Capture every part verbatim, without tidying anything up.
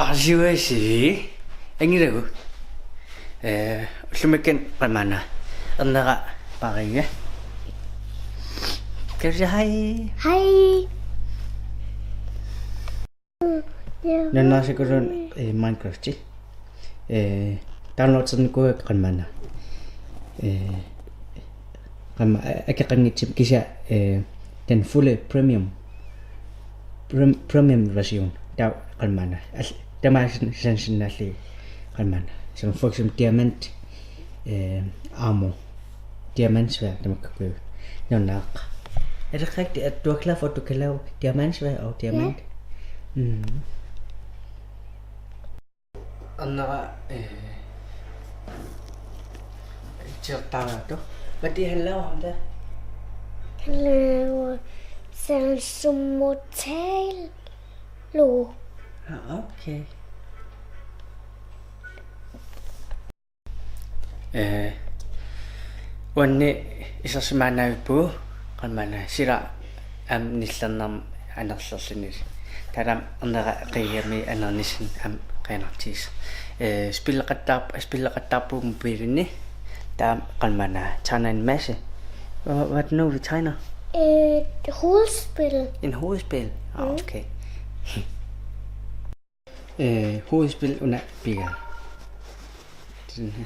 Arsiuasi, angilagu. Eh, ullumikkut qamana. Ernera pariga. Kavsi, hej. Hej. Nuannaarsikulluunniit, eh, Minecrafti. Eh, downloadernikuuakka qamana. Eh, qamma, a-, akeqanngitsumik kisianni, eh, den fulde premium. Prem-, premium version. Taava qamana. Al-, tamaasa saneqarsinnaallugit qamana. Som for eksempel diamant, eh, armor. Diamantsværd, det man kan købe. Nuannaaq. Er det rigtigt, at du er glad for, at du kan lave diamantsværd og diamant? Ja. Mm. Ernera, eh, tiortaaraattoq. Hvad det handler om der? Han laver sådan som mortal. Lo. Ah, okay. Eh, uanni isersimaannavippugut, qamana sila aamma nillernermik anerlerluni. Taava ernera qiviami anernissinni aamma qiinnartigisoq. Eh, spilleqattaar-, spilleqattaarpugut mobilinni. Taava qamana tegner en masse. Hvad, hvad er det nu, vi tegner? Et hovedspil. En hovedspil? Ah, mm, okay. Eh, hovedspil under bigger. Den her.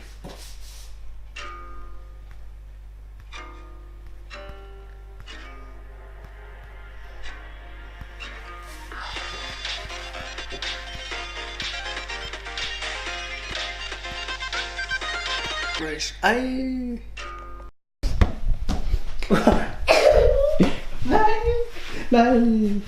Grace. Ej. Nej. Nej.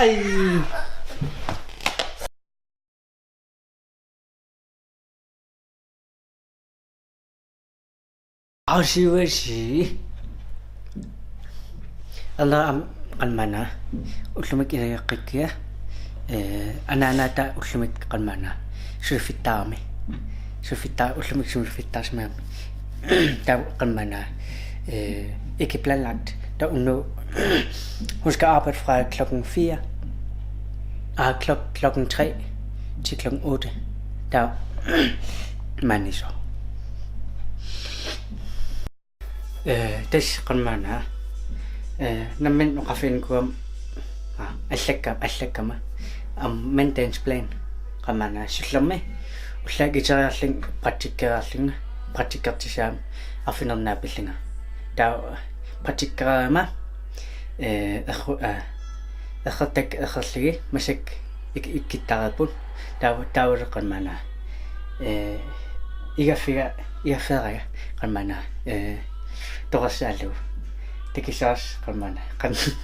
Ej. Arsiuasi. Alla am-, qamana. Ullumikkut ilageqqikkiga. Eh, anaanaata ullumikkut qamana. Suliffittarami. Suliffittar-, ullumikkut suliffittarsimagami. Taava qamana. Eh, ikke planlagt. Taava unnugu. Hun skal arbejde fra klokken fire. Ah, klok-, klokken tre til klokken otte. Taava maaniittoq. Eh, tassa qamana. Eh, nammineq oqarfiginikuugama, ah, allakka-, allakkama. Aamma maintenance plan. Qamana sullermi. Ullaakkut iteriarlunga, praktikkeriarlunga, praktikkertussaammik arfineq-ninni pillunga. Taava praktikkereerama, eh, erru-, eh, errortakkat errorlugit massakkut ik-, ikkuttareerput. Taava, taavalu qamana. Eh, igaffiga-, igaffeeraga qamana. Eh, torersaallugu. Takussavarsi qamana. Qan-,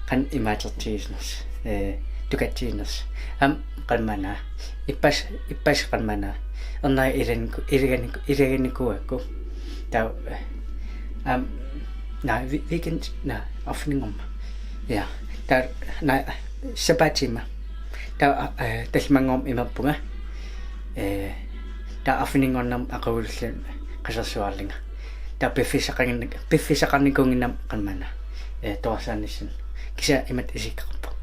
qanoq imaattortiginersoq. Eh, tukatsiginersoq. Aamma qamana. Ippas-, ippassaq qamana. Ernera ilaginngiku-, ilaginngiku-, ilaginnginikuugakku. Taava, eh, aamma, naa, wi-, weekend, naa, arfininngormat. Ja. Taava, naa, sapaatip aamma. Taava, eh, tallimanngormat imerpunga. Eh, taava arfininngornermi aqagullunga qasersuarlunga. Taava piffissaqarni-, piffissaqarnikuunnginnama qamana. Eh, torersaanissamut. Kisianni imatut isikkoqarpoq.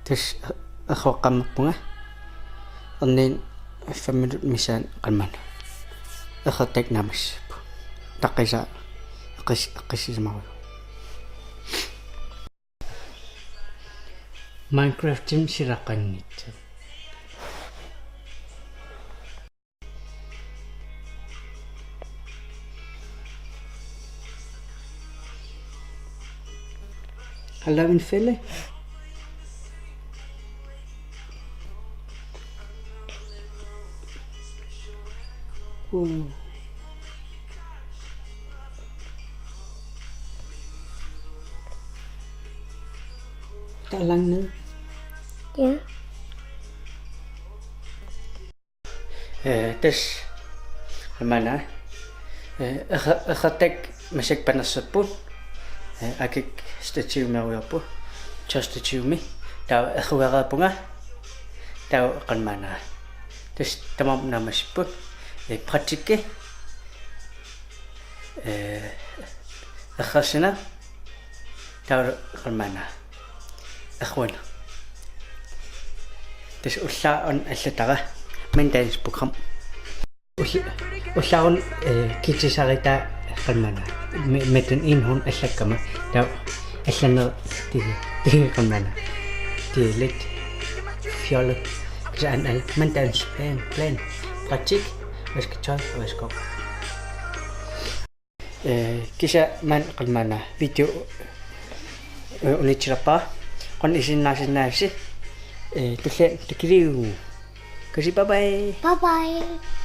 Tassa erroqqammerpunga. Erniinnaq fem minut missaani qamana. Errortakkat naammassisarput. Taqqisa eqqis-, eqqissisimarujuk. Minecraftimi silaqanngitsut. Alla min fælde. Wow. Der er langt ned. Ja. Eh, tassa maanna. Eh, erra-, erratak massakkut panerserput. Eh, akik stativimeerujoorput. Tørstativimi. Taava errugereerpunga. Taava qanoq maanna. Tassa tamarmik naammassipput. Eh, praktikki. Eh, errarsinnaavoq. Taava qanoq maanna. Erruinnaq. Tassa ullaaq una allatara. Mandagens program. Ull-, ullaaq una, eh, kitisaritaa qanoq maanna. Me-, metten en hånd allakkama. Taava allanneq ti-, ti-, qanoq maanna. Det er lidt fjollet. Kisianni al-, mandagens plan, plan. Praktik, vasketøj og vasketøj. Eh, kisianni maanna qanoq maanna video, eh, unitsilerpara. Qujanaq isiginnaasinnaagitsi. Eh, tulliani takiliigu. Kasi, bye bye. Bye bye.